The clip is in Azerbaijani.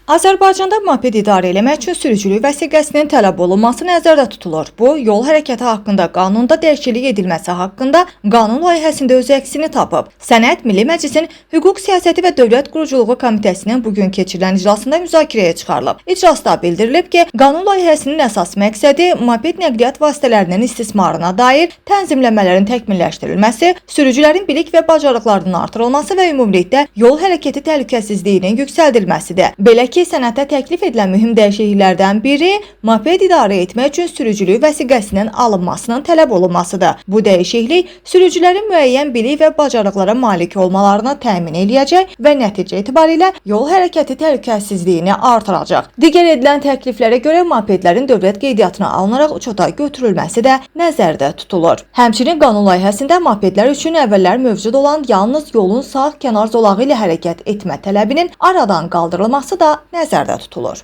Azərbaycanda moped idarə eləmək üçün sürücülük vəsiqəsinin tələb olunması nəzərdə tutulur. Bu, yol hərəkəti haqqında qanunda dəyişiklik edilməsi haqqında qanun layihəsində öz əksini tapıb. Sənəd Milli Məclisin Hüquq Siyasəti və Dövlət Quruculuğu Komitəsinin bu gün keçirilən iclasında müzakirəyə çıxarılıb. İclasda bildirilib ki, qanun layihəsinin əsas məqsədi moped nəqliyyat vasitələrinin istismarına dair tənzimləmələrin təkmilləşdirilməsi, sürücülərin bilik və bacarıqlarının artırılması və ümumilikdə yol hərəkəti təhlükəsizliyinin yüksəldilməsidir. Belə ki, sənəddə təklif edilən mühüm dəyişikliklərdən biri moped idarə etmək üçün sürücülük vəsiqəsinin alınmasının tələb olunmasıdır. Bu dəyişiklik sürücülərin müəyyən bilik və bacarıqlara malik olmalarını təmin eləyəcək və nəticə etibarilə yol hərəkəti təhlükəsizliyini artıracaq. Digər edilən təkliflərə görə mopedlərin dövlət qeydiyyatına alınaraq uçota götürülməsi də nəzərdə tutulur. Həmçinin qanun layihəsində mopedlər üçün əvvəllər mövcud olan yalnız yolun sağ kənar zolağı ilə hərəkət etmə tələbinin aradan qaldırılması da nəzərdə tutulur.